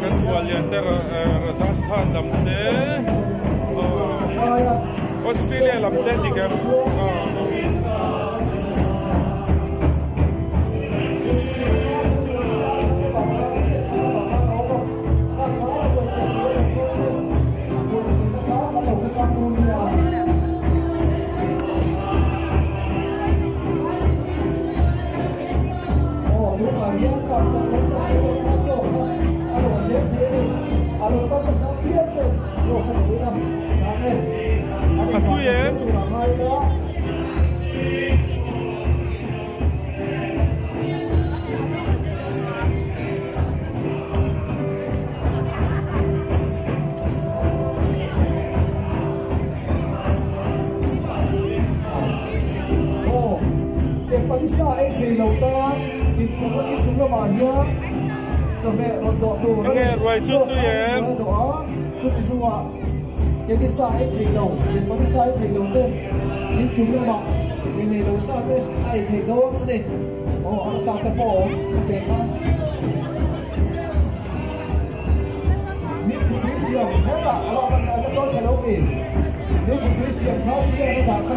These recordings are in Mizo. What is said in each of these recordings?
Kan khuallian te Rajasthan lam te Australia lam te ti kem. A tui em? Enge ruai chu tui em?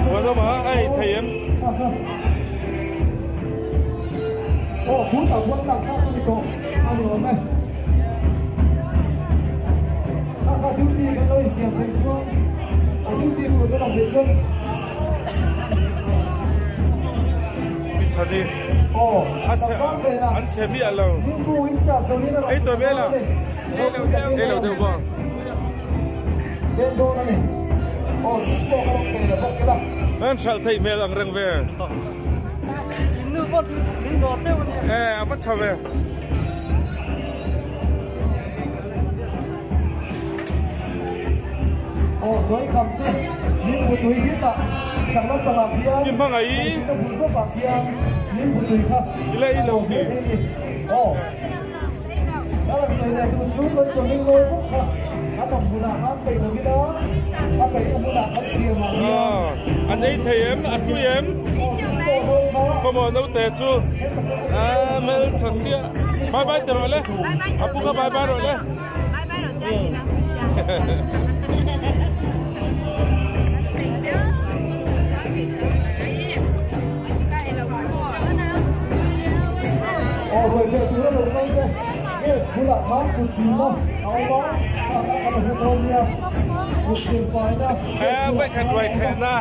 Muanawma a ei thei em? Mi chhani an chhe miah lo. Ei tawh vel a, ei lo deuh bawk. An hralh theih hmel ang reng ve. E a va tha ve. I hmangaih i la ei lo mi. An ei thei em? A tui em? Khawmaw naute chu a mel tha sia. Bye bye ti rawh le. A pu kha bye bye rawh le. He vawikhat ruai thehna.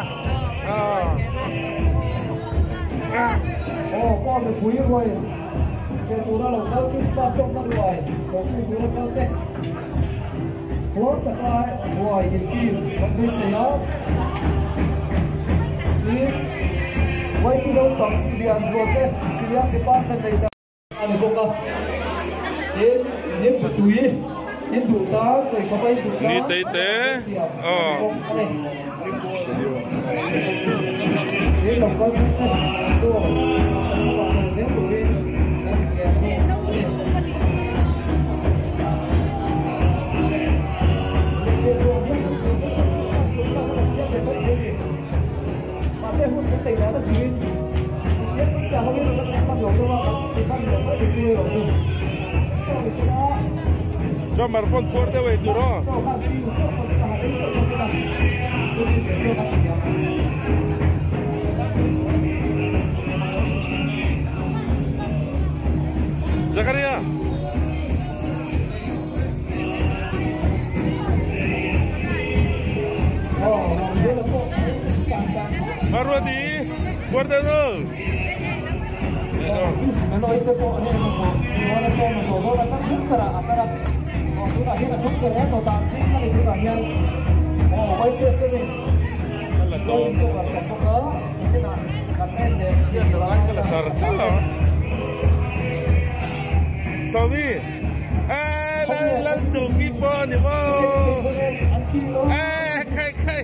Ni tei te aw. Drummer pawn puar deuh ei tur aw. Zakaria. Mamruati puar deuh no. La char char lo. Sawmi eh lal lal tu ki pawh a ni maw eh khai khai.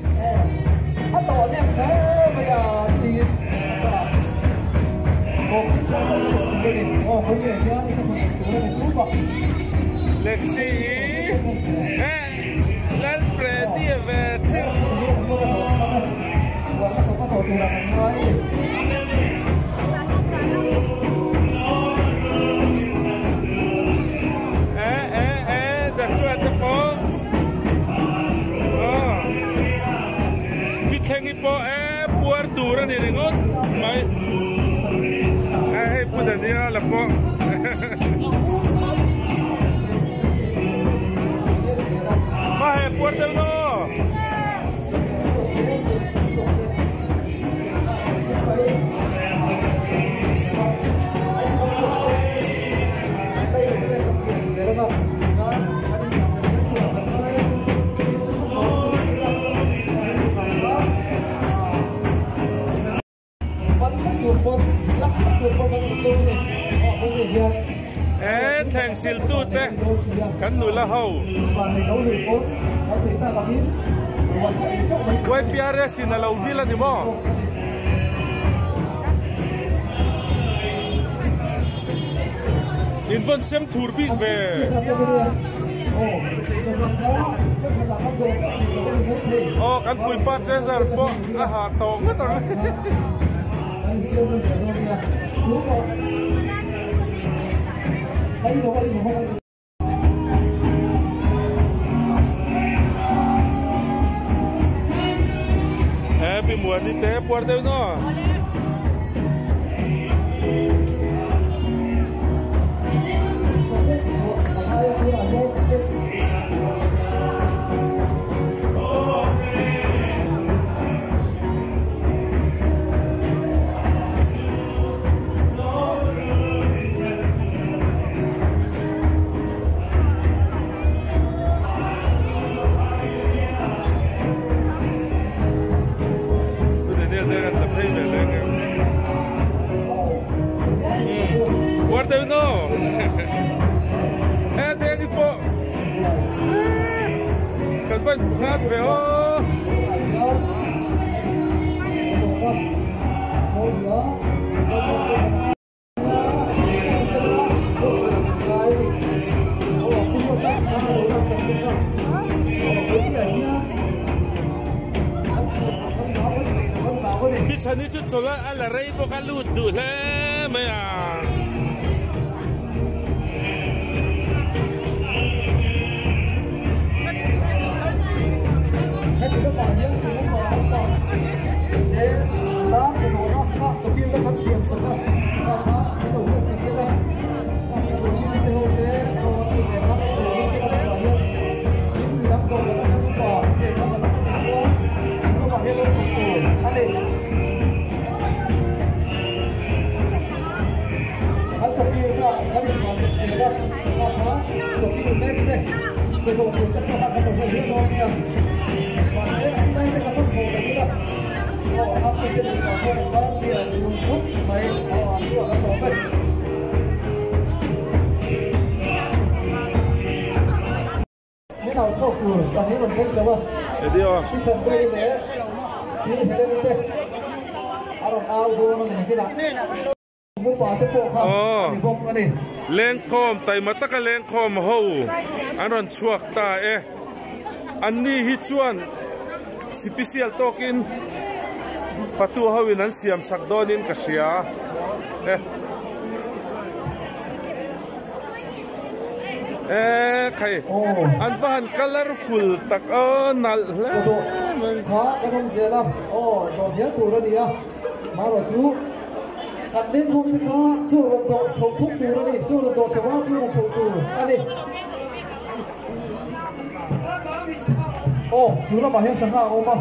Lexi eh lal Freddy ve chu. Eh eh eh da chuan te pawh aw thithleng hi pawh eh puar tur a ni ringawt mai eh hei pu Daniel a pawh Hmaheh puar deuh naw. E thleng sil tu te kan nula ho. YPRS in a lo vil a ni maw? In vawn sem thur bik ve. Aw kan puipa treasure pawh a ha tawh ngawt ang. Happy Muani te puar deuh no. Puar deuh no. E deng i pawh. Kan van hlat ve aw. Bichhani chu chawlh a la rei bawk a lut duh hle mai a. Lengkhawm taima taka lengkhawm ho an rawn chhuak ta e. Anni hi chuan sipisial tawkin fatu hoin an siam sak dawnin ka hria e. E khai an va han colourful tak aw nalh hle mai. Kan lengkhawm te kha chu rawn dawh chho phuk tur a ni, chu rawn dawh chho a, chu rawn chho tur a ni. Aw, chu lamah hian sangha a awm a.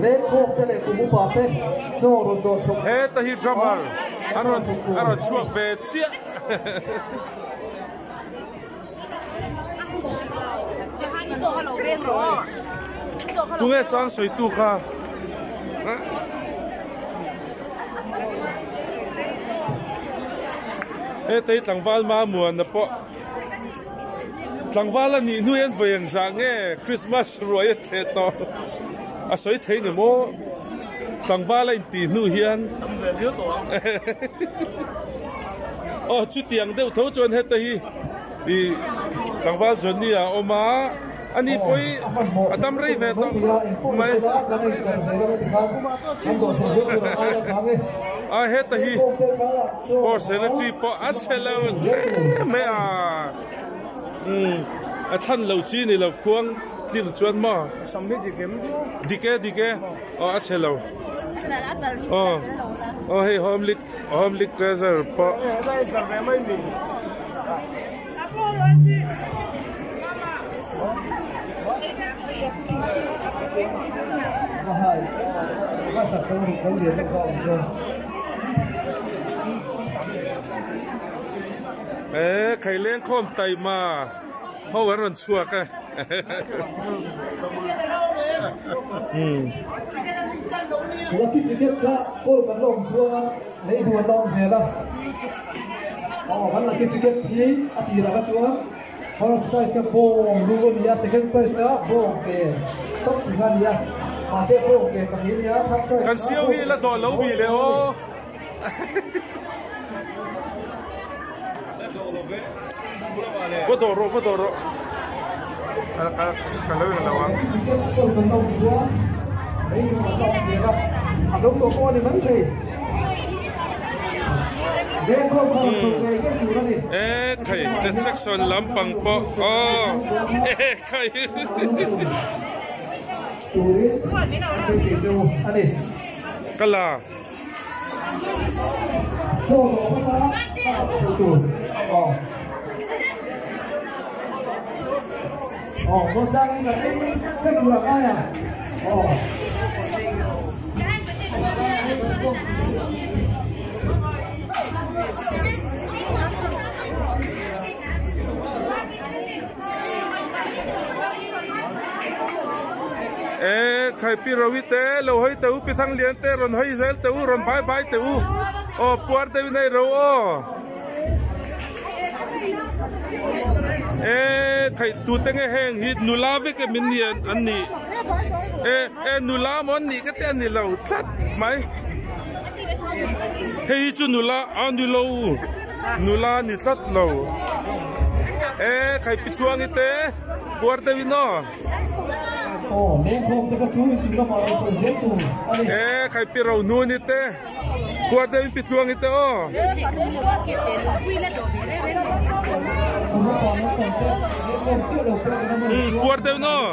Lengkhawm te leh kum upa te chaw rawn dawh chhawk. Heta hi drummer a rawn a rawn chhuak ve chiah. Tunge chang sawitu kha? Heta hi tlangval Mamuana pawh tlangval a nih hnu hian vawi engzah nge Christmas ruai a ṭheh tawh a sawi thei ni maw? Tlangval a intih hnu hian aw chutiang deuh tho chuan heta hi ih tlangval Johnny a awm a ani pawh hi a dam rei ve tawh khawp mai a heta hi Porsche chi pawh a chhe lo hle mai a umm a thlan lo chi ni lo khuang tlir chuan maw. Dik e dik e aw a chhe lo aw aw hei home lit home lit treasure pawh. E khaileng khawm taima. Ho an rawn chhuak e. Lucky ticket kha kawl kan la awm chuang a, lei hnu an la awm zel a. Aw kan lucky ticket hi a tirah kha chuan first prize kha bawng lu a ni a, second prize kha bawng ke top ti kha a ni a, mahse bawng ke pahnih a ni a, third prize Kan siau hi la dawh lo bi le aw. Va dawh rawh va dawh rawh ka lo in lo ang. E khai Z section lampang pawh aw e khai. Ka la. E khai pi Rovi te lo hawi teh u pi Thanglian te rawn hawi zel teh u rawn bai bai teh u aw puar deuh in a ro aw e khai tute nge heng hi nula vek em in ni an nih e e nula maw an nih ka te a ni lo tlat mai hei hi chu nula a ni lo. Nula ni tlat lo. E khai pi chuangi te puar deuh in aw. E khai pi ro hnu ni te puar deuh in pi tluangi te aw. Puar deuh in aw.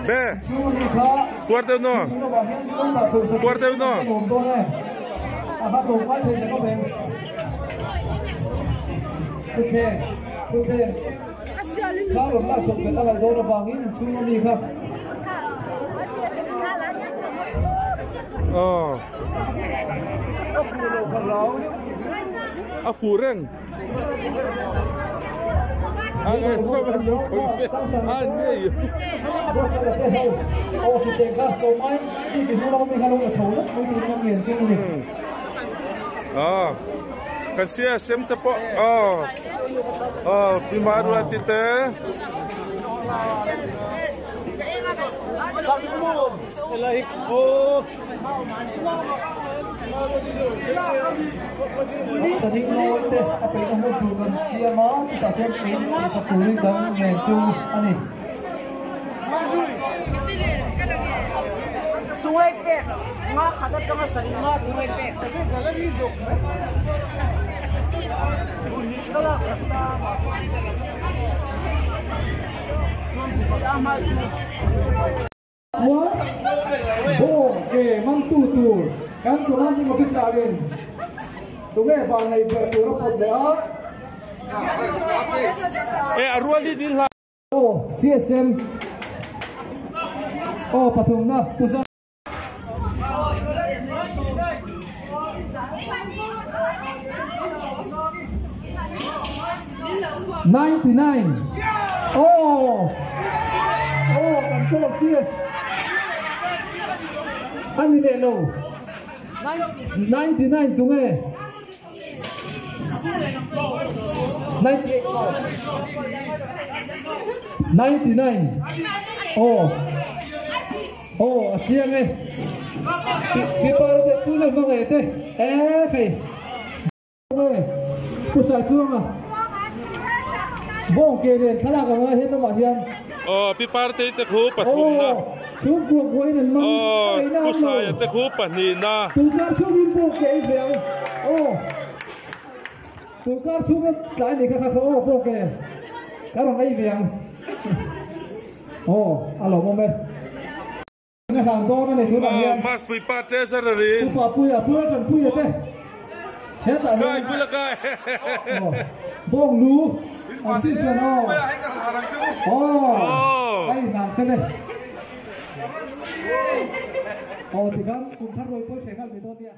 Be puar deuh no puar deuh no. Aw. A fuh reng. Aw kan sia sem te pawh aw aw pi Maruati te. Saning nawi te a peihna hmun tur kan siam a, chutah chuan ei sak turin kan ngen chu a ni. Khuan bawng ke mantu tur kan Kan commanding officer in tunge vannei ber tur a pawt leh a. E a rual hi dil hlah. Aw CSM aw pathumna Pu Zar. 99 Aw aw kan call CS a ni leh lo 99 tunge 98 99 aw Aw a chiang e. Pi Para te pu leh hmangaih te e hei. Nge Pu Saitluanga bawng ke nen thlalak ang a hetlangah hian. Aw Pi Partei te khu pathumna. Aw chhungkua buaiin an man a ngaihna Pu Saia te khu pahnihna. Tunkar chhungin bawng ke ei ve ang. Aw tunkar chhungin tlai nei kha kha kha aw bawng ke ka rawn ei ve ang. Aw, a lawmawm e. A hlan dawn a ni tunah hian. Aw, Mas Puipa Treasurer in. Upa Puia, Puia Tanpuia te. Hetah hian. Kai bula kai. Aw, bawng lu an chhin chuan aw. Aw, a inhlan fel e. Aw, tikhan kum thar ruai pawi ṭheh nghal ve dawn nia.